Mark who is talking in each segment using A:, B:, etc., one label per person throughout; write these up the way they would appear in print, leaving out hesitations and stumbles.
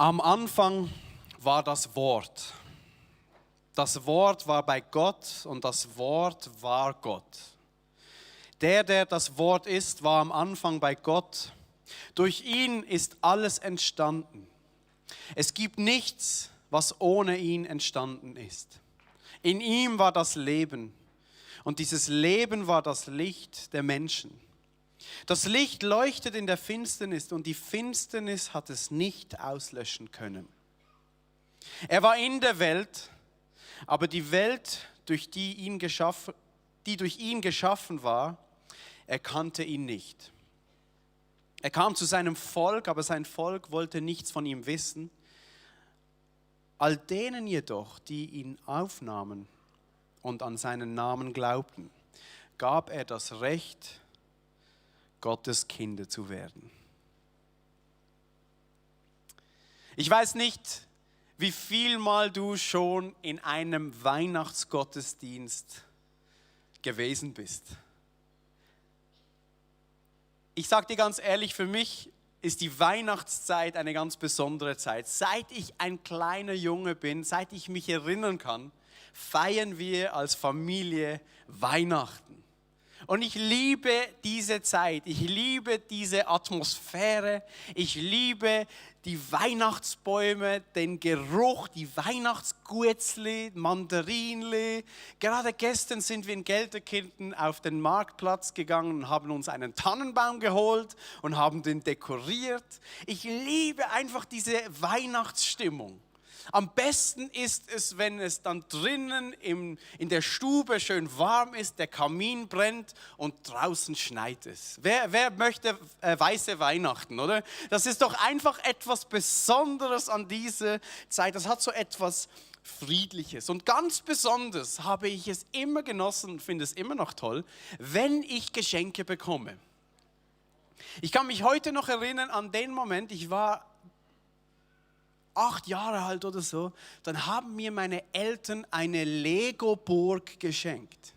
A: Am Anfang war das Wort. Das Wort war bei Gott und das Wort war Gott. Der das Wort ist, war am Anfang bei Gott. Durch ihn ist alles entstanden. Es gibt nichts, was ohne ihn entstanden ist. In ihm war das Leben und dieses Leben war das Licht der Menschen. Das Licht leuchtet in der Finsternis und die Finsternis hat es nicht auslöschen können. Er war in der Welt, aber die Welt, die durch ihn geschaffen war, erkannte ihn nicht. Er kam zu seinem Volk, aber sein Volk wollte nichts von ihm wissen. All denen jedoch, die ihn aufnahmen und an seinen Namen glaubten, gab er das Recht, Gottes Kinder zu werden. Ich weiß nicht, wie viel Mal du schon in einem Weihnachtsgottesdienst gewesen bist. Ich sage dir ganz ehrlich, für mich ist die Weihnachtszeit eine ganz besondere Zeit. Seit ich ein kleiner Junge bin, seit ich mich erinnern kann, feiern wir als Familie Weihnachten. Und ich liebe diese Zeit, ich liebe diese Atmosphäre, ich liebe die Weihnachtsbäume, den Geruch, die Weihnachtsguetzli, Mandarinli. Gerade gestern sind wir in Gelterkinden auf den Marktplatz gegangen und haben uns einen Tannenbaum geholt und haben den dekoriert. Ich liebe einfach diese Weihnachtsstimmung. Am besten ist es, wenn es dann drinnen in der Stube schön warm ist, der Kamin brennt und draußen schneit es. Wer möchte weiße Weihnachten, oder? Das ist doch einfach etwas Besonderes an dieser Zeit. Das hat so etwas Friedliches. Und ganz besonders habe ich es immer genossen und finde es immer noch toll, wenn ich Geschenke bekomme. Ich kann mich heute noch erinnern an den Moment, ich war 8 Jahre alt oder so, dann haben mir meine Eltern eine Lego-Burg geschenkt.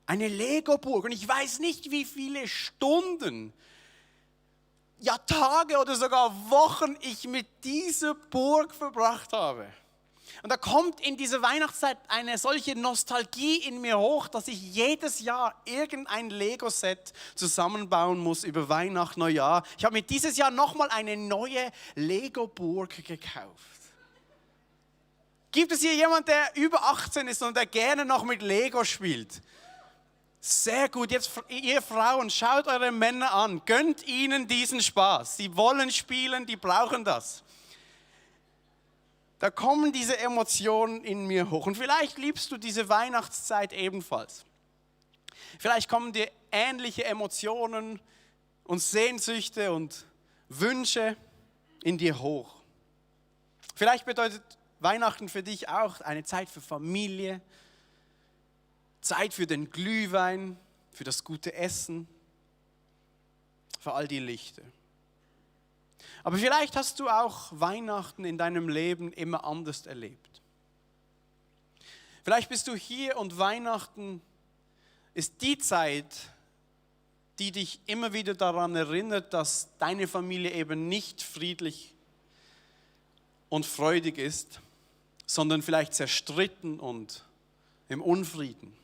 A: Eine Lego-Burg. Und ich weiß nicht, wie viele Stunden, ja Tage oder sogar Wochen ich mit dieser Burg verbracht habe. Und da kommt in dieser Weihnachtszeit eine solche Nostalgie in mir hoch, dass ich jedes Jahr irgendein Lego-Set zusammenbauen muss über Weihnachten, Neujahr. Ich habe mir dieses Jahr nochmal eine neue Lego-Burg gekauft. Gibt es hier jemanden, der über 18 ist und der gerne noch mit Lego spielt? Sehr gut, jetzt ihr Frauen, schaut eure Männer an, gönnt ihnen diesen Spaß. Sie wollen spielen, die brauchen das. Da kommen diese Emotionen in mir hoch. Und vielleicht liebst du diese Weihnachtszeit ebenfalls. Vielleicht kommen dir ähnliche Emotionen und Sehnsüchte und Wünsche in dir hoch. Vielleicht bedeutet Weihnachten für dich auch eine Zeit für Familie, Zeit für den Glühwein, für das gute Essen, für all die Lichter. Aber vielleicht hast du auch Weihnachten in deinem Leben immer anders erlebt. Vielleicht bist du hier und Weihnachten ist die Zeit, die dich immer wieder daran erinnert, dass deine Familie eben nicht friedlich und freudig ist, sondern vielleicht zerstritten und im Unfrieden.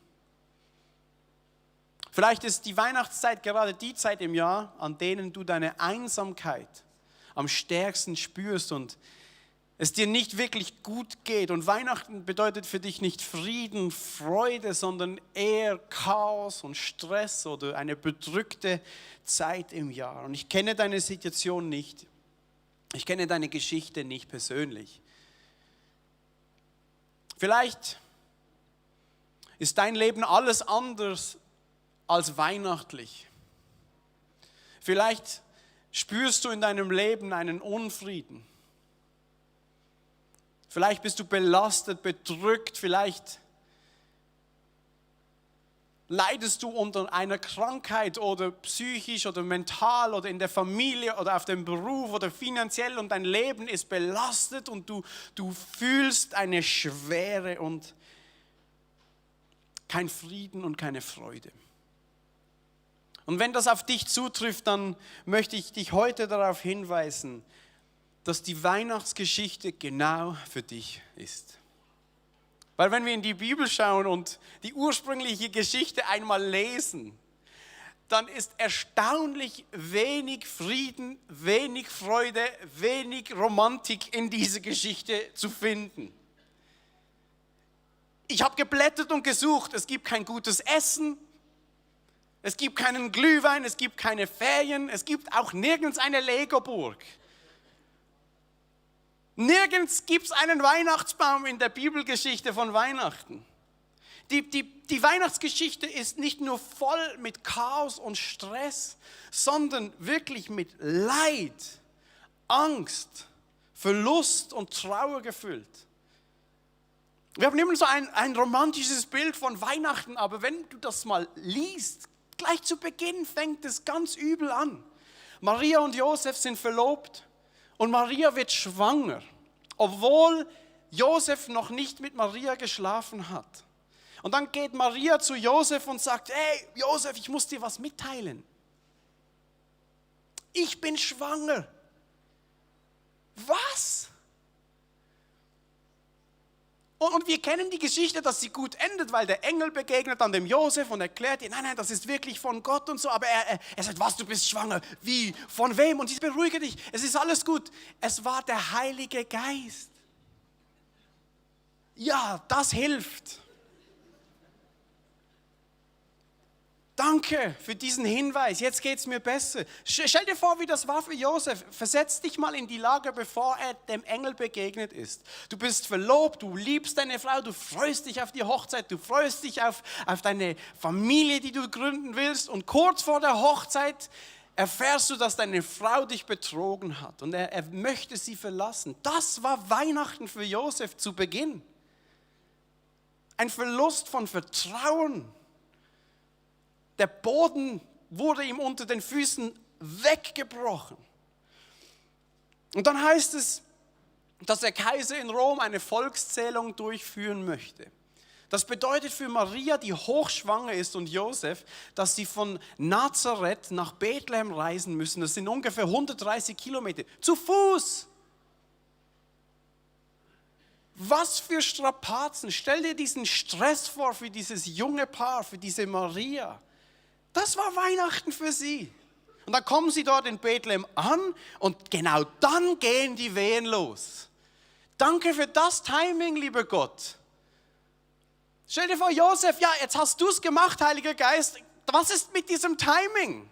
A: Vielleicht ist die Weihnachtszeit gerade die Zeit im Jahr, an denen du deine Einsamkeit am stärksten spürst und es dir nicht wirklich gut geht. Und Weihnachten bedeutet für dich nicht Frieden, Freude, sondern eher Chaos und Stress oder eine bedrückte Zeit im Jahr. Und ich kenne deine Situation nicht. Ich kenne deine Geschichte nicht persönlich. Vielleicht ist dein Leben alles anders als weihnachtlich. Vielleicht spürst du in deinem Leben einen Unfrieden? Vielleicht bist du belastet, bedrückt, vielleicht leidest du unter einer Krankheit oder psychisch oder mental oder in der Familie oder auf dem Beruf oder finanziell und dein Leben ist belastet und du fühlst eine Schwere und kein Frieden und keine Freude. Und wenn das auf dich zutrifft, dann möchte ich dich heute darauf hinweisen, dass die Weihnachtsgeschichte genau für dich ist. Weil wenn wir in die Bibel schauen und die ursprüngliche Geschichte einmal lesen, dann ist erstaunlich wenig Frieden, wenig Freude, wenig Romantik in dieser Geschichte zu finden. Ich habe geblättert und gesucht, es gibt kein gutes Essen, es gibt keinen Glühwein, es gibt keine Ferien, es gibt auch nirgends eine Legoburg. Nirgends gibt es einen Weihnachtsbaum in der Bibelgeschichte von Weihnachten. Die Weihnachtsgeschichte ist nicht nur voll mit Chaos und Stress, sondern wirklich mit Leid, Angst, Verlust und Trauer gefüllt. Wir haben immer so ein romantisches Bild von Weihnachten, aber wenn du das mal liest, gleich zu Beginn fängt es ganz übel an. Maria und Josef sind verlobt und Maria wird schwanger, obwohl Josef noch nicht mit Maria geschlafen hat. Und dann geht Maria zu Josef und sagt, hey Josef, ich muss dir was mitteilen. Ich bin schwanger. Was? Und wir kennen die Geschichte, dass sie gut endet, weil der Engel begegnet dann dem Josef und erklärt ihm, nein, das ist wirklich von Gott und so. Aber er sagt, was, du bist schwanger? Wie? Von wem? Und sie beruhige dich, es ist alles gut. Es war der Heilige Geist. Ja, das hilft. Danke für diesen Hinweis, jetzt geht es mir besser. Stell dir vor, wie das war für Josef. Versetz dich mal in die Lage, bevor er dem Engel begegnet ist. Du bist verlobt, du liebst deine Frau, du freust dich auf die Hochzeit, du freust dich auf deine Familie, die du gründen willst. Und kurz vor der Hochzeit erfährst du, dass deine Frau dich betrogen hat und er möchte sie verlassen. Das war Weihnachten für Josef zu Beginn. Ein Verlust von Vertrauen. Der Boden wurde ihm unter den Füßen weggebrochen. Und dann heißt es, dass der Kaiser in Rom eine Volkszählung durchführen möchte. Das bedeutet für Maria, die hochschwanger ist, und Josef, dass sie von Nazareth nach Bethlehem reisen müssen. Das sind ungefähr 130 Kilometer. Zu Fuß! Was für Strapazen. Stell dir diesen Stress vor für dieses junge Paar, für diese Maria. Das war Weihnachten für sie. Und dann kommen sie dort in Bethlehem an und genau dann gehen die Wehen los. Danke für das Timing, lieber Gott. Stell dir vor, Josef, ja, jetzt hast du es gemacht, Heiliger Geist. Was ist mit diesem Timing?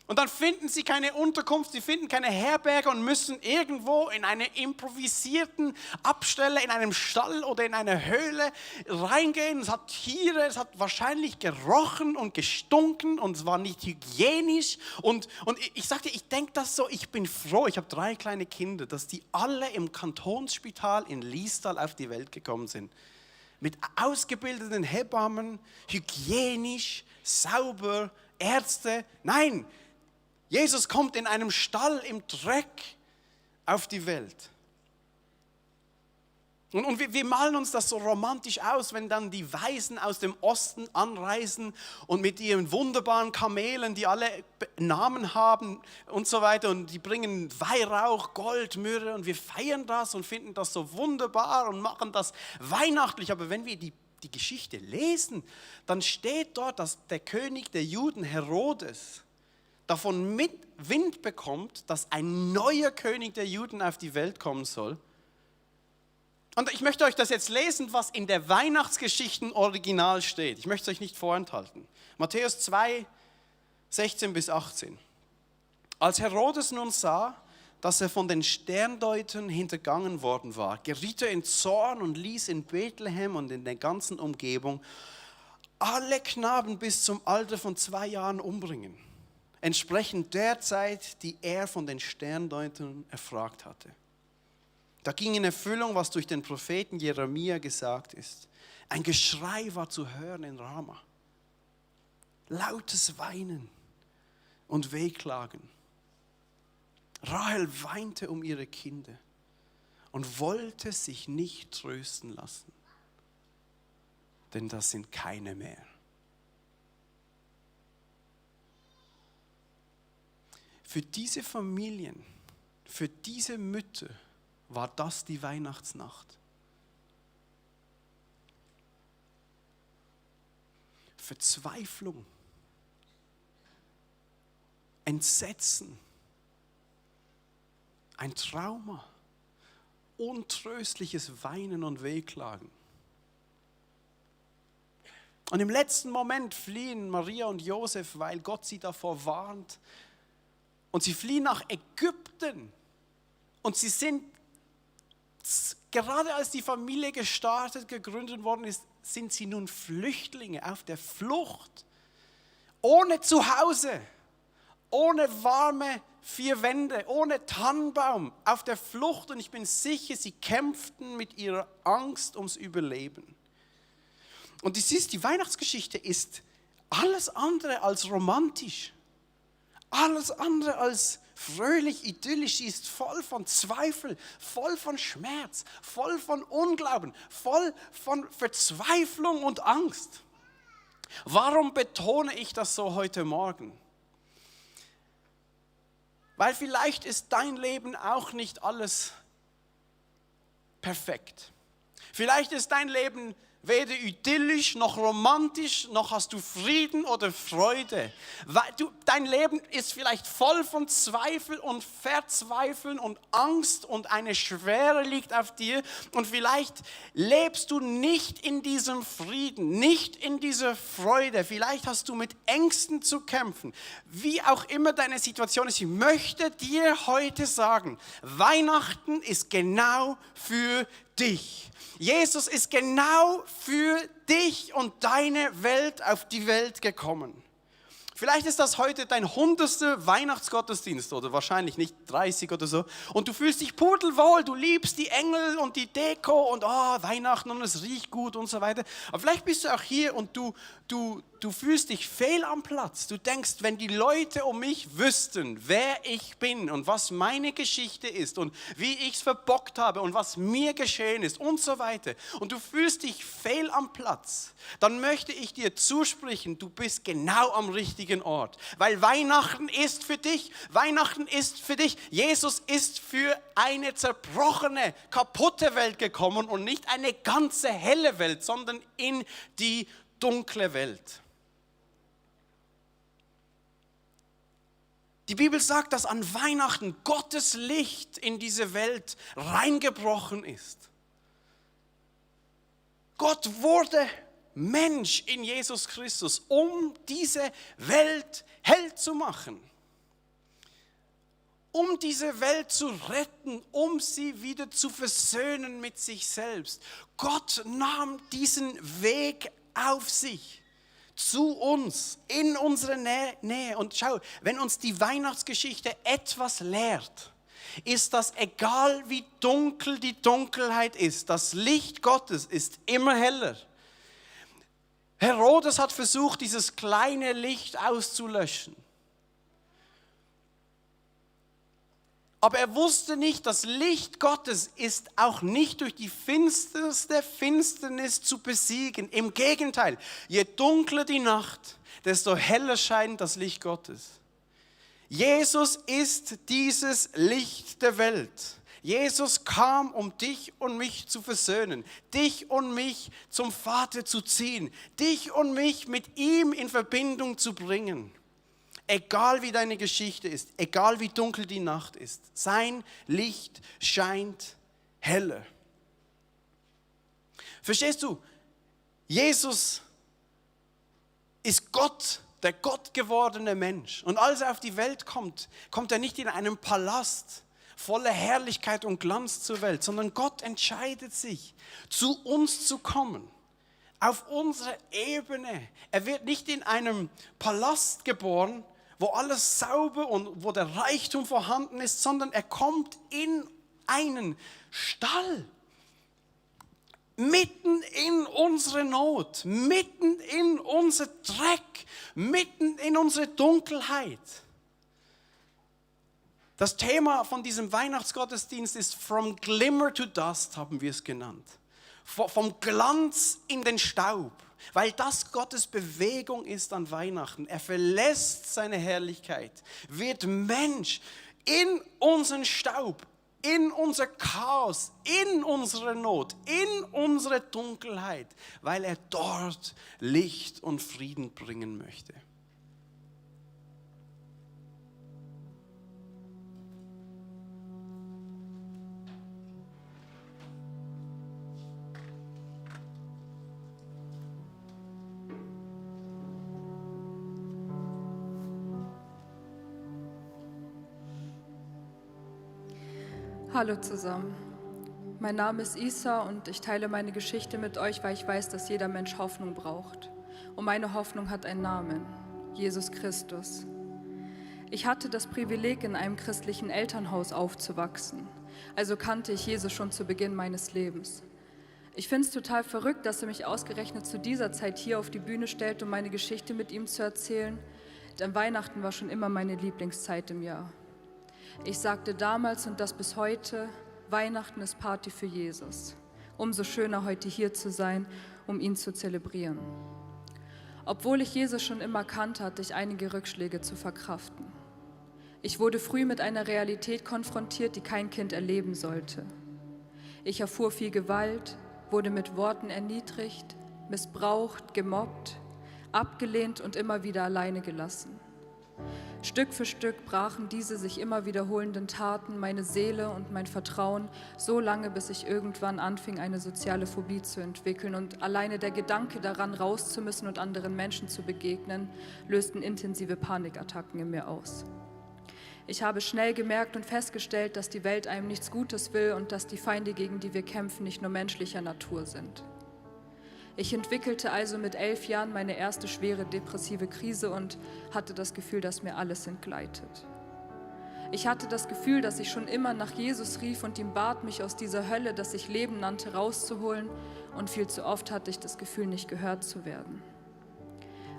A: Und dann finden sie keine Unterkunft, sie finden keine Herberge und müssen irgendwo in einer improvisierten Abstelle, in einem Stall oder in einer Höhle reingehen. Es hat Tiere, es hat wahrscheinlich gerochen und gestunken und es war nicht hygienisch. Und ich sagte, ich denke das so, ich bin froh, ich habe 3 kleine Kinder, dass die alle im Kantonsspital in Liestal auf die Welt gekommen sind. Mit ausgebildeten Hebammen, hygienisch, sauber, Ärzte. Nein, Jesus kommt in einem Stall im Dreck auf die Welt. Und wir malen uns das so romantisch aus, wenn dann die Weisen aus dem Osten anreisen und mit ihren wunderbaren Kamelen, die alle Namen haben und so weiter, und die bringen Weihrauch, Gold, Myrrhe und wir feiern das und finden das so wunderbar und machen das weihnachtlich. Aber wenn wir die Geschichte lesen, dann steht dort, dass der König der Juden, Herodes, davon Wind bekommt, dass ein neuer König der Juden auf die Welt kommen soll. Und ich möchte euch das jetzt lesen, was in der Weihnachtsgeschichten Original steht. Ich möchte es euch nicht vorenthalten. Matthäus 2, 16 bis 18. Als Herodes nun sah, dass er von den Sterndeutern hintergangen worden war, geriet er in Zorn und ließ in Bethlehem und in der ganzen Umgebung alle Knaben bis zum Alter von 2 Jahren umbringen, entsprechend der Zeit, die er von den Sterndeutern erfragt hatte. Da ging in Erfüllung, was durch den Propheten Jeremia gesagt ist. Ein Geschrei war zu hören in Rama. Lautes Weinen und Wehklagen. Rahel weinte um ihre Kinder und wollte sich nicht trösten lassen, denn das sind keine mehr. Für diese Familien Für diese Mütter war das die Weihnachtsnacht. Verzweiflung, Entsetzen, ein Trauma, untröstliches Weinen und Wehklagen. Und im letzten Moment fliehen Maria und Josef, weil Gott sie davor warnt. Und sie fliehen nach Ägypten. Und sie sind, gerade als die Familie gegründet worden ist, sind sie nun Flüchtlinge auf der Flucht. Ohne Zuhause, ohne warme 4 Wände, ohne Tannenbaum, auf der Flucht. Und ich bin sicher, sie kämpften mit ihrer Angst ums Überleben. Und die Weihnachtsgeschichte ist alles andere als romantisch. Alles andere als fröhlich, idyllisch. Sie ist voll von Zweifel, voll von Schmerz, voll von Unglauben, voll von Verzweiflung und Angst. Warum betone ich das so heute Morgen? Weil vielleicht ist dein Leben auch nicht alles perfekt. Vielleicht ist dein Leben weder idyllisch noch romantisch, noch hast du Frieden oder Freude. Dein Leben ist vielleicht voll von Zweifel und Verzweifeln und Angst und eine Schwere liegt auf dir. Und vielleicht lebst du nicht in diesem Frieden, nicht in dieser Freude. Vielleicht hast du mit Ängsten zu kämpfen. Wie auch immer deine Situation ist, ich möchte dir heute sagen, Weihnachten ist genau für dich. Jesus ist genau für dich und deine Welt auf die Welt gekommen. Vielleicht ist das heute dein 100. Weihnachtsgottesdienst oder wahrscheinlich nicht 30 oder so. Und du fühlst dich pudelwohl, du liebst die Engel und die Deko und Weihnachten und es riecht gut und so weiter. Aber vielleicht bist du auch hier und du fühlst dich fehl am Platz. Du denkst, wenn die Leute um mich wüssten, wer ich bin und was meine Geschichte ist und wie ich es verbockt habe und was mir geschehen ist und so weiter. Und du fühlst dich fehl am Platz. Dann möchte ich dir zusprechen, du bist genau am richtigen Ort. Weil Weihnachten ist für dich. Weihnachten ist für dich. Jesus ist für eine zerbrochene, kaputte Welt gekommen und nicht eine ganze helle Welt, sondern in die dunkle Welt. Die Bibel sagt, dass an Weihnachten Gottes Licht in diese Welt reingebrochen ist. Gott wurde Mensch in Jesus Christus, um diese Welt hell zu machen. Um diese Welt zu retten, um sie wieder zu versöhnen mit sich selbst. Gott nahm diesen Weg auf sich. Zu uns, in unsere Nähe. Und schau, wenn uns die Weihnachtsgeschichte etwas lehrt, ist das egal wie dunkel die Dunkelheit ist, das Licht Gottes ist immer heller. Herodes hat versucht, dieses kleine Licht auszulöschen. Aber er wusste nicht, das Licht Gottes ist auch nicht durch die finsterste Finsternis zu besiegen. Im Gegenteil, je dunkler die Nacht, desto heller scheint das Licht Gottes. Jesus ist dieses Licht der Welt. Jesus kam, um dich und mich zu versöhnen, dich und mich zum Vater zu ziehen, dich und mich mit ihm in Verbindung zu bringen. Egal wie deine Geschichte ist, egal wie dunkel die Nacht ist, sein Licht scheint heller. Verstehst du? Jesus ist Gott, der gottgewordene Mensch. Und als er auf die Welt kommt, kommt er nicht in einem Palast voller Herrlichkeit und Glanz zur Welt, sondern Gott entscheidet sich, zu uns zu kommen. Auf unsere Ebene. Er wird nicht in einem Palast geboren, wo alles sauber und wo der Reichtum vorhanden ist, sondern er kommt in einen Stall. Mitten in unsere Not, mitten in unser Dreck, mitten in unsere Dunkelheit. Das Thema von diesem Weihnachtsgottesdienst ist From Glimmer to Dust, haben wir es genannt. Vom Glanz in den Staub. Weil das Gottes Bewegung ist an Weihnachten. Er verlässt seine Herrlichkeit, wird Mensch in unseren Staub, in unser Chaos, in unsere Not, in unsere Dunkelheit, weil er dort Licht und Frieden bringen möchte.
B: Hallo zusammen, mein Name ist Isa und ich teile meine Geschichte mit euch, weil ich weiß, dass jeder Mensch Hoffnung braucht. Und meine Hoffnung hat einen Namen, Jesus Christus. Ich hatte das Privileg, in einem christlichen Elternhaus aufzuwachsen, also kannte ich Jesus schon zu Beginn meines Lebens. Ich finde es total verrückt, dass er mich ausgerechnet zu dieser Zeit hier auf die Bühne stellt, um meine Geschichte mit ihm zu erzählen, denn Weihnachten war schon immer meine Lieblingszeit im Jahr. Ich sagte damals und das bis heute, Weihnachten ist Party für Jesus. Umso schöner, heute hier zu sein, um ihn zu zelebrieren. Obwohl ich Jesus schon immer kannte, hatte ich einige Rückschläge zu verkraften. Ich wurde früh mit einer Realität konfrontiert, die kein Kind erleben sollte. Ich erfuhr viel Gewalt, wurde mit Worten erniedrigt, missbraucht, gemobbt, abgelehnt und immer wieder alleine gelassen. Stück für Stück brachen diese sich immer wiederholenden Taten meine Seele und mein Vertrauen so lange, bis ich irgendwann anfing, eine soziale Phobie zu entwickeln. Und alleine der Gedanke daran, raus zu müssen und anderen Menschen zu begegnen, lösten intensive Panikattacken in mir aus. Ich habe schnell gemerkt und festgestellt, dass die Welt einem nichts Gutes will und dass die Feinde, gegen die wir kämpfen, nicht nur menschlicher Natur sind. Ich entwickelte also mit 11 Jahren meine erste schwere depressive Krise und hatte das Gefühl, dass mir alles entgleitet. Ich hatte das Gefühl, dass ich schon immer nach Jesus rief und ihn bat, mich aus dieser Hölle, das ich Leben nannte, rauszuholen, und viel zu oft hatte ich das Gefühl, nicht gehört zu werden.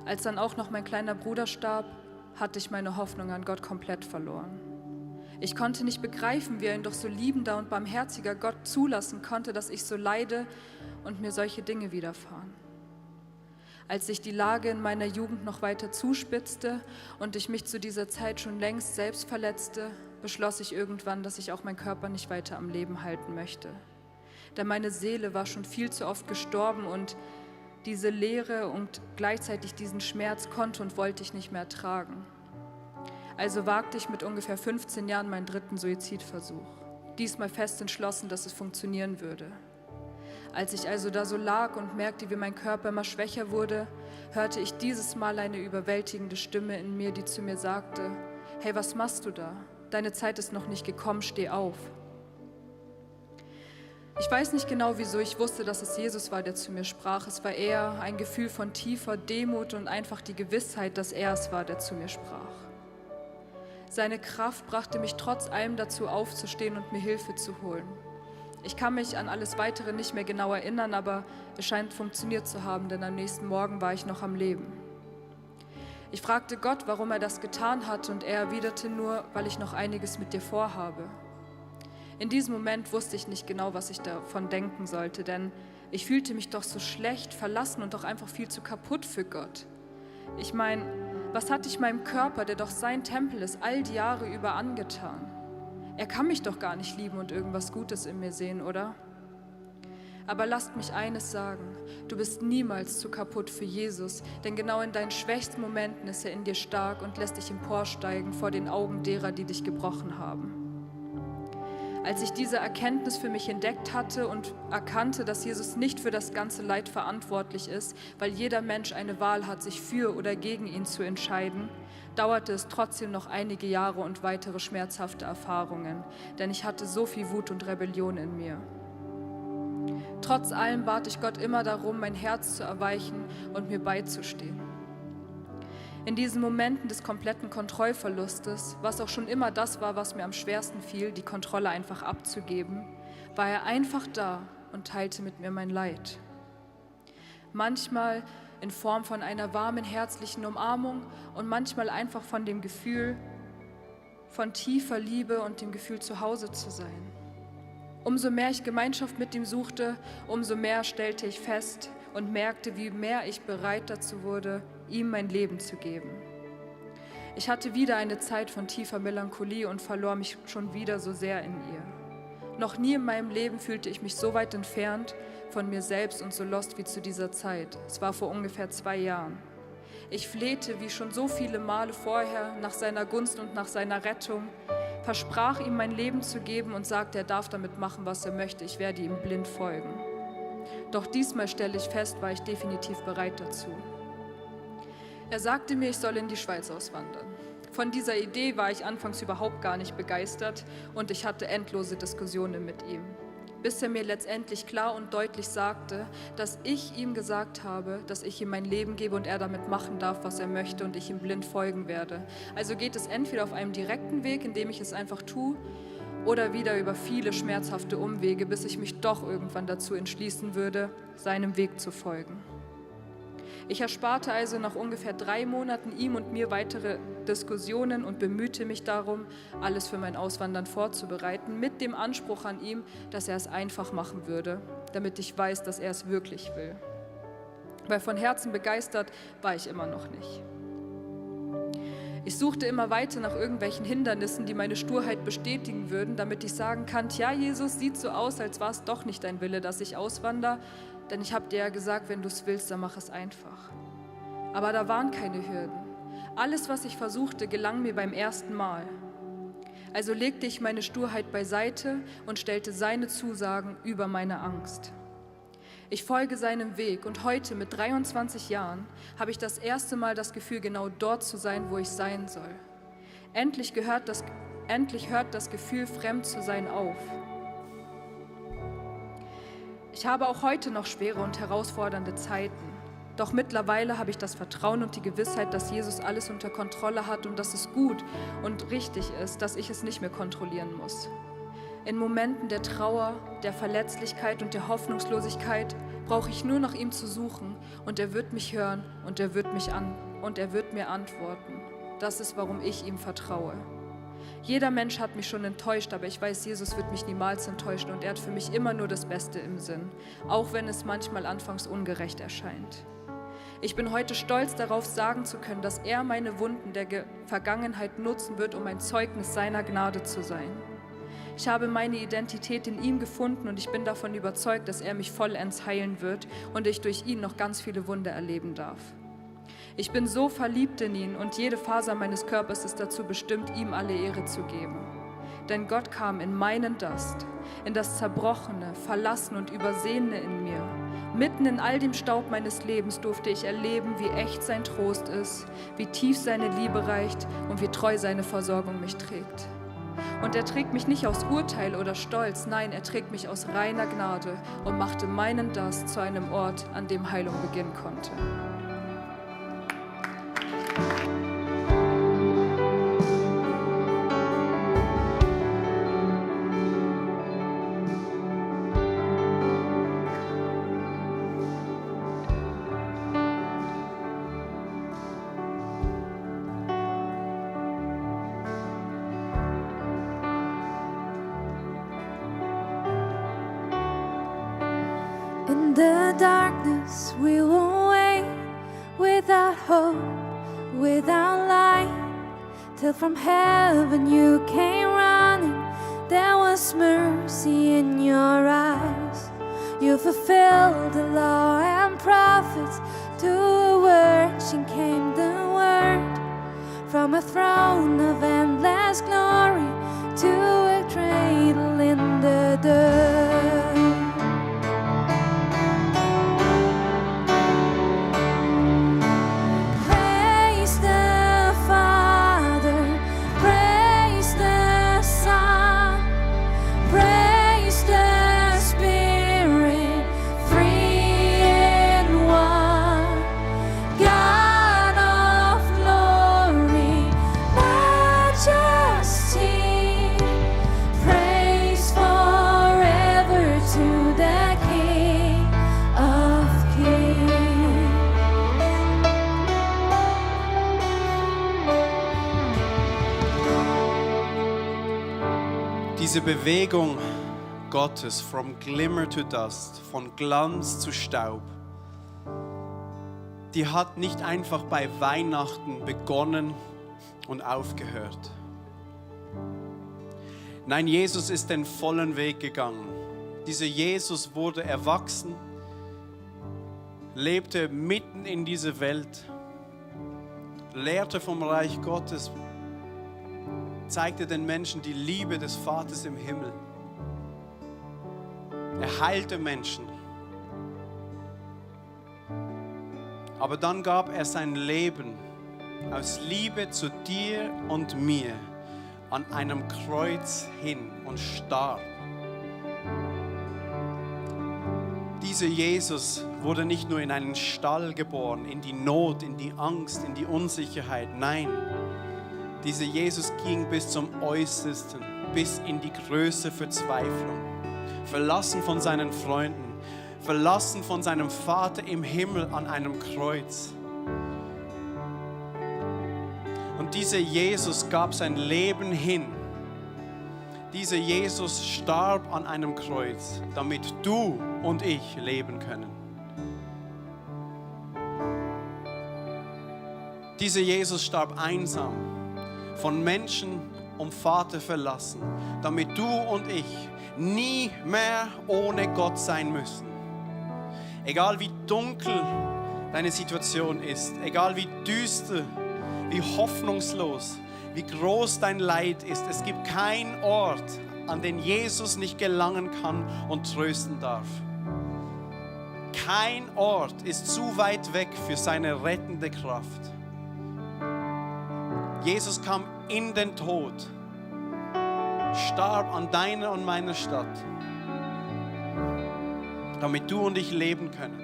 B: Als dann auch noch mein kleiner Bruder starb, hatte ich meine Hoffnung an Gott komplett verloren. Ich konnte nicht begreifen, wie ein doch so liebender und barmherziger Gott zulassen konnte, dass ich so leide und mir solche Dinge widerfahren. Als sich die Lage in meiner Jugend noch weiter zuspitzte und ich mich zu dieser Zeit schon längst selbst verletzte, beschloss ich irgendwann, dass ich auch meinen Körper nicht weiter am Leben halten möchte. Denn meine Seele war schon viel zu oft gestorben und diese Leere und gleichzeitig diesen Schmerz konnte und wollte ich nicht mehr ertragen. Also wagte ich mit ungefähr 15 Jahren meinen dritten Suizidversuch. Diesmal fest entschlossen, dass es funktionieren würde. Als ich also da so lag und merkte, wie mein Körper immer schwächer wurde, hörte ich dieses Mal eine überwältigende Stimme in mir, die zu mir sagte: Hey, was machst du da? Deine Zeit ist noch nicht gekommen, steh auf. Ich weiß nicht genau, wieso ich wusste, dass es Jesus war, der zu mir sprach. Es war eher ein Gefühl von tiefer Demut und einfach die Gewissheit, dass er es war, der zu mir sprach. Seine Kraft brachte mich trotz allem dazu, aufzustehen und mir Hilfe zu holen. Ich kann mich an alles Weitere nicht mehr genau erinnern, aber es scheint funktioniert zu haben, denn am nächsten Morgen war ich noch am Leben. Ich fragte Gott, warum er das getan hat, und er erwiderte nur: weil ich noch einiges mit dir vorhabe. In diesem Moment wusste ich nicht genau, was ich davon denken sollte, denn ich fühlte mich doch so schlecht, verlassen und doch einfach viel zu kaputt für Gott. Ich meine, was hatte ich meinem Körper, der doch sein Tempel ist, all die Jahre über angetan? Er kann mich doch gar nicht lieben und irgendwas Gutes in mir sehen, oder? Aber lasst mich eines sagen: Du bist niemals zu kaputt für Jesus, denn genau in deinen schwächsten Momenten ist er in dir stark und lässt dich emporsteigen vor den Augen derer, die dich gebrochen haben. Als ich diese Erkenntnis für mich entdeckt hatte und erkannte, dass Jesus nicht für das ganze Leid verantwortlich ist, weil jeder Mensch eine Wahl hat, sich für oder gegen ihn zu entscheiden, dauerte es trotzdem noch einige Jahre und weitere schmerzhafte Erfahrungen, denn ich hatte so viel Wut und Rebellion in mir. Trotz allem bat ich Gott immer darum, mein Herz zu erweichen und mir beizustehen. In diesen Momenten des kompletten Kontrollverlustes, was auch schon immer das war, was mir am schwersten fiel, die Kontrolle einfach abzugeben, war er einfach da und teilte mit mir mein Leid. Manchmal in Form von einer warmen, herzlichen Umarmung und manchmal einfach von dem Gefühl von tiefer Liebe und dem Gefühl, zu Hause zu sein. Umso mehr ich Gemeinschaft mit ihm suchte, umso mehr stellte ich fest und merkte, wie mehr ich bereit dazu wurde, ihm mein Leben zu geben. Ich hatte wieder eine Zeit von tiefer Melancholie und verlor mich schon wieder so sehr in ihr. Noch nie in meinem Leben fühlte ich mich so weit entfernt von mir selbst und so lost wie zu dieser Zeit. Es war vor ungefähr 2 Jahren. Ich flehte, wie schon so viele Male vorher, nach seiner Gunst und nach seiner Rettung, versprach ihm mein Leben zu geben und sagte, er darf damit machen, was er möchte. Ich werde ihm blind folgen. Doch diesmal stelle ich fest, war ich definitiv bereit dazu. Er sagte mir, ich soll in die Schweiz auswandern. Von dieser Idee war ich anfangs überhaupt gar nicht begeistert und ich hatte endlose Diskussionen mit ihm, bis er mir letztendlich klar und deutlich sagte, dass ich ihm gesagt habe, dass ich ihm mein Leben gebe und er damit machen darf, was er möchte und ich ihm blind folgen werde. Also geht es entweder auf einem direkten Weg, indem ich es einfach tue, oder wieder über viele schmerzhafte Umwege, bis ich mich doch irgendwann dazu entschließen würde, seinem Weg zu folgen. Ich ersparte also nach ungefähr 3 Monaten ihm und mir weitere Diskussionen und bemühte mich darum, alles für mein Auswandern vorzubereiten, mit dem Anspruch an ihm, dass er es einfach machen würde, damit ich weiß, dass er es wirklich will. Weil von Herzen begeistert war ich immer noch nicht. Ich suchte immer weiter nach irgendwelchen Hindernissen, die meine Sturheit bestätigen würden, damit ich sagen kann, ja, Jesus, sieht so aus, als war es doch nicht dein Wille, dass ich auswandere, denn ich habe dir ja gesagt, wenn du es willst, dann mach es einfach. Aber da waren keine Hürden. Alles, was ich versuchte, gelang mir beim ersten Mal. Also legte ich meine Sturheit beiseite und stellte seine Zusagen über meine Angst. Ich folge seinem Weg und heute mit 23 Jahren habe ich das erste Mal das Gefühl, genau dort zu sein, wo ich sein soll. Endlich hört das Gefühl, fremd zu sein, auf. Ich habe auch heute noch schwere und herausfordernde Zeiten. Doch mittlerweile habe ich das Vertrauen und die Gewissheit, dass Jesus alles unter Kontrolle hat und dass es gut und richtig ist, dass ich es nicht mehr kontrollieren muss. In Momenten der Trauer, der Verletzlichkeit und der Hoffnungslosigkeit brauche ich nur nach ihm zu suchen und er wird mich hören und er wird mir antworten. Das ist, warum ich ihm vertraue. Jeder Mensch hat mich schon enttäuscht, aber ich weiß, Jesus wird mich niemals enttäuschen und er hat für mich immer nur das Beste im Sinn, auch wenn es manchmal anfangs ungerecht erscheint. Ich bin heute stolz darauf, sagen zu können, dass er meine Wunden der Vergangenheit nutzen wird, um ein Zeugnis seiner Gnade zu sein. Ich habe meine Identität in ihm gefunden und ich bin davon überzeugt, dass er mich vollends heilen wird und ich durch ihn noch ganz viele Wunder erleben darf. Ich bin so verliebt in ihn und jede Faser meines Körpers ist dazu bestimmt, ihm alle Ehre zu geben. Denn Gott kam in meinen Dust, in das Zerbrochene, Verlassene und Übersehene in mir. Mitten in all dem Staub meines Lebens durfte ich erleben, wie echt sein Trost ist, wie tief seine Liebe reicht und wie treu seine Versorgung mich trägt. Und er trägt mich nicht aus Urteil oder Stolz, nein, er trägt mich aus reiner Gnade und machte meinen Dust zu einem Ort, an dem Heilung beginnen konnte.
C: In the darkness we will wait, without hope, without light, till from heaven you came running. There was mercy in your eyes. You fulfilled the law and prophets. To a virgin came the word, from a throne of endless glory to a cradle in the dirt.
A: Diese Bewegung Gottes, from glimmer to dust, von Glanz zu Staub, die hat nicht einfach bei Weihnachten begonnen und aufgehört. Nein, Jesus ist den vollen Weg gegangen. Dieser Jesus wurde erwachsen, lebte mitten in dieser Welt, lehrte vom Reich Gottes, zeigte den Menschen die Liebe des Vaters im Himmel. Er heilte Menschen. Aber dann gab er sein Leben aus Liebe zu dir und mir an einem Kreuz hin und starb. Dieser Jesus wurde nicht nur in einen Stall geboren, in die Not, in die Angst, in die Unsicherheit. Nein, dieser Jesus ging bis zum Äußersten, bis in die größte Verzweiflung. Verlassen von seinen Freunden, verlassen von seinem Vater im Himmel an einem Kreuz. Und dieser Jesus gab sein Leben hin. Dieser Jesus starb an einem Kreuz, damit du und ich leben können. Dieser Jesus starb einsam, von Menschen und Vater verlassen, damit du und ich nie mehr ohne Gott sein müssen. Egal wie dunkel deine Situation ist, egal wie düster, wie hoffnungslos, wie groß dein Leid ist, es gibt keinen Ort, an den Jesus nicht gelangen kann und trösten darf. Kein Ort ist zu weit weg für seine rettende Kraft. Jesus kam in den Tod, starb an deiner und meiner Stadt, damit du und ich leben können.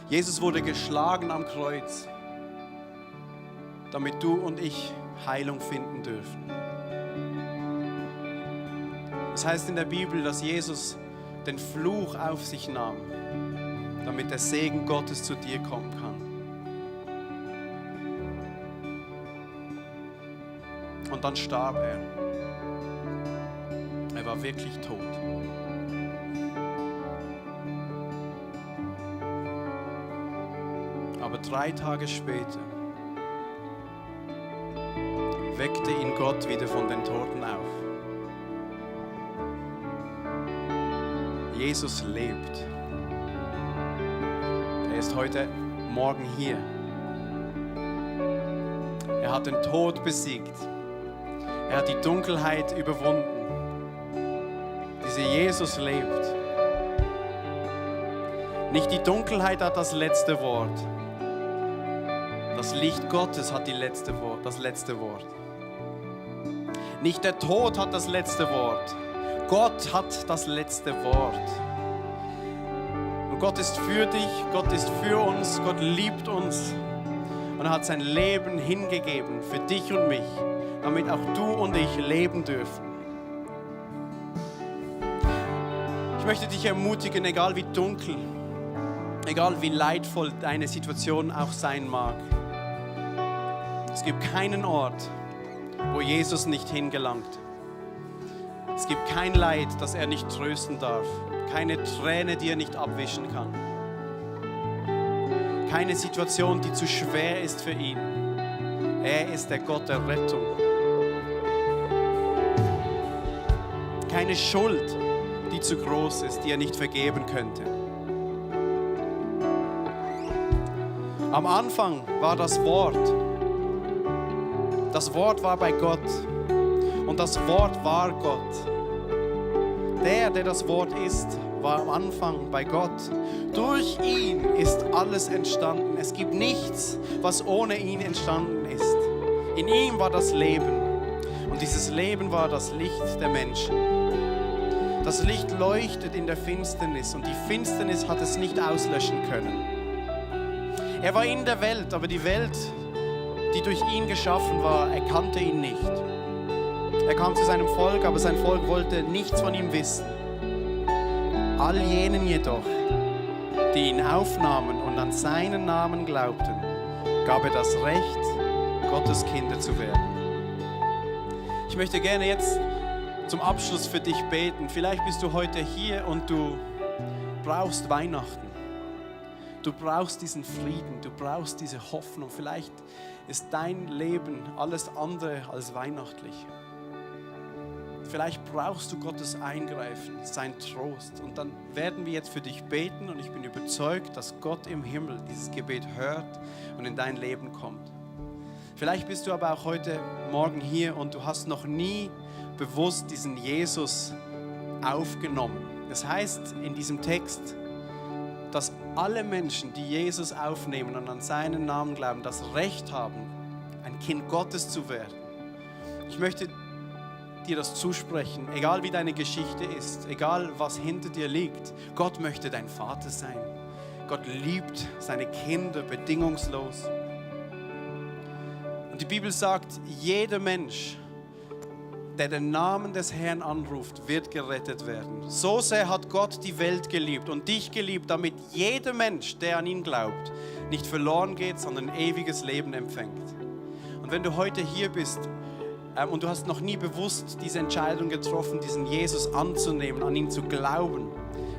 A: Jesus wurde geschlagen am Kreuz, damit du und ich Heilung finden dürfen. Es heißt in der Bibel, dass Jesus den Fluch auf sich nahm, damit der Segen Gottes zu dir kommen kann. Und dann starb er. Er war wirklich tot. Aber 3 Tage später weckte ihn Gott wieder von den Toten auf. Jesus lebt. Er ist heute Morgen hier. Er hat den Tod besiegt. Er hat die Dunkelheit überwunden. Dieser Jesus lebt. Nicht die Dunkelheit hat das letzte Wort. Das Licht Gottes hat das letzte Wort. Nicht der Tod hat das letzte Wort. Gott hat das letzte Wort. Und Gott ist für dich, Gott ist für uns, Gott liebt uns. Und er hat sein Leben hingegeben für dich und mich, damit auch du und ich leben dürfen. Ich möchte dich ermutigen, egal wie dunkel, egal wie leidvoll deine Situation auch sein mag. Es gibt keinen Ort, wo Jesus nicht hingelangt. Es gibt kein Leid, das er nicht trösten darf. Keine Träne, die er nicht abwischen kann. Keine Situation, die zu schwer ist für ihn. Er ist der Gott der Rettung. Keine Schuld, die zu groß ist, die er nicht vergeben könnte. Am Anfang war das Wort. Das Wort war bei Gott und das Wort war Gott. Der das Wort ist, war am Anfang bei Gott. Durch ihn ist alles entstanden. Es gibt nichts, was ohne ihn entstanden ist. In ihm war das Leben und dieses Leben war das Licht der Menschen. Das Licht leuchtet in der Finsternis und die Finsternis hat es nicht auslöschen können. Er war in der Welt, aber die Welt, die durch ihn geschaffen war, erkannte ihn nicht. Er kam zu seinem Volk, aber sein Volk wollte nichts von ihm wissen. All jenen jedoch, die ihn aufnahmen und an seinen Namen glaubten, gab er das Recht, Gottes Kinder zu werden. Ich möchte gerne jetzt zum Abschluss für dich beten. Vielleicht bist du heute hier und du brauchst Weihnachten. Du brauchst diesen Frieden, du brauchst diese Hoffnung. Vielleicht ist dein Leben alles andere als weihnachtlich. Vielleicht brauchst du Gottes Eingreifen, sein Trost. Und dann werden wir jetzt für dich beten und ich bin überzeugt, dass Gott im Himmel dieses Gebet hört und in dein Leben kommt. Vielleicht bist du aber auch heute Morgen hier und du hast noch nie bewusst diesen Jesus aufgenommen. Das heißt in diesem Text, dass alle Menschen, die Jesus aufnehmen und an seinen Namen glauben, das Recht haben, ein Kind Gottes zu werden. Ich möchte dir das zusprechen, egal wie deine Geschichte ist, egal was hinter dir liegt. Gott möchte dein Vater sein. Gott liebt seine Kinder bedingungslos. Und die Bibel sagt, jeder Mensch, der den Namen des Herrn anruft, wird gerettet werden. So sehr hat Gott die Welt geliebt und dich geliebt, damit jeder Mensch, der an ihn glaubt, nicht verloren geht, sondern ein ewiges Leben empfängt. Und wenn du heute hier bist und du hast noch nie bewusst diese Entscheidung getroffen, diesen Jesus anzunehmen, an ihn zu glauben,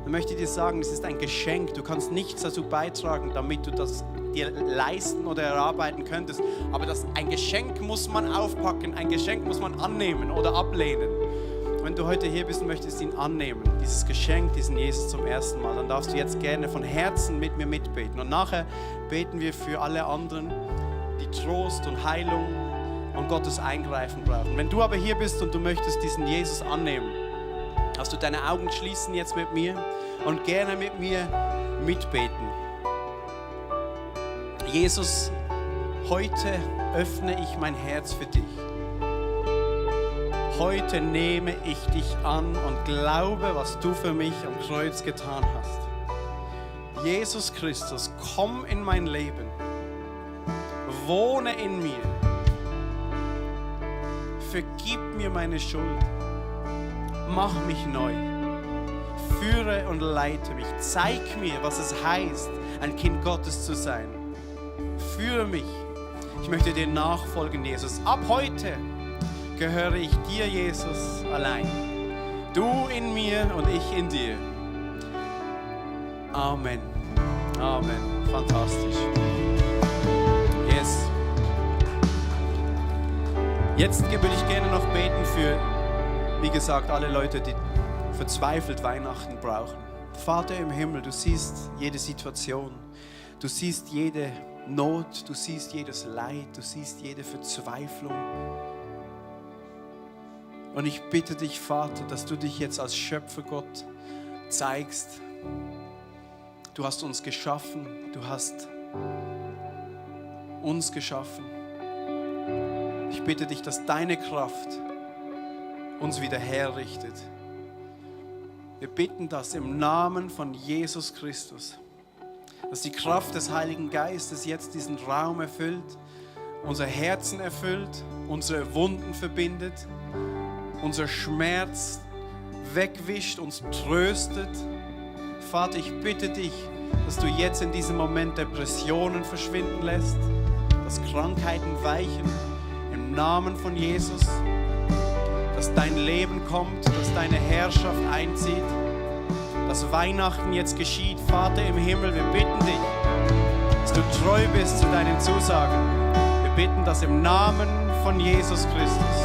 A: dann möchte ich dir sagen, es ist ein Geschenk. Du kannst nichts dazu beitragen, damit du das dir leisten oder erarbeiten könntest. Aber ein Geschenk muss man aufpacken, ein Geschenk muss man annehmen oder ablehnen. Wenn du heute hier bist und möchtest ihn annehmen, dieses Geschenk, diesen Jesus zum ersten Mal, dann darfst du jetzt gerne von Herzen mit mir mitbeten. Und nachher beten wir für alle anderen, die Trost und Heilung und Gottes Eingreifen brauchen. Wenn du aber hier bist und du möchtest diesen Jesus annehmen, darfst du deine Augen schließen jetzt mit mir und gerne mit mir mitbeten. Jesus, heute öffne ich mein Herz für dich. Heute nehme ich dich an und glaube, was du für mich am Kreuz getan hast. Jesus Christus, komm in mein Leben. Wohne in mir. Vergib mir meine Schuld. Mach mich neu. Führe und leite mich. Zeig mir, was es heißt, ein Kind Gottes zu sein. Führe mich. Ich möchte dir nachfolgen, Jesus. Ab heute gehöre ich dir, Jesus, allein. Du in mir und ich in dir. Amen. Amen. Fantastisch. Yes. Jetzt würde ich gerne noch beten für, wie gesagt, alle Leute, die verzweifelt Weihnachten brauchen. Vater im Himmel, du siehst jede Situation. Du siehst jede Not, du siehst jedes Leid, du siehst jede Verzweiflung. Und ich bitte dich, Vater, dass du dich jetzt als Schöpfergott zeigst. Du hast uns geschaffen, du hast uns geschaffen. Ich bitte dich, dass deine Kraft uns wieder herrichtet. Wir bitten das im Namen von Jesus Christus, dass die Kraft des Heiligen Geistes jetzt diesen Raum erfüllt, unser Herzen erfüllt, unsere Wunden verbindet, unser Schmerz wegwischt, uns tröstet. Vater, ich bitte dich, dass du jetzt in diesem Moment Depressionen verschwinden lässt, dass Krankheiten weichen, im Namen von Jesus, dass dein Leben kommt, dass deine Herrschaft einzieht, dass Weihnachten jetzt geschieht. Vater im Himmel, wir bitten dich, dass du treu bist zu deinen Zusagen. Wir bitten das im Namen von Jesus Christus.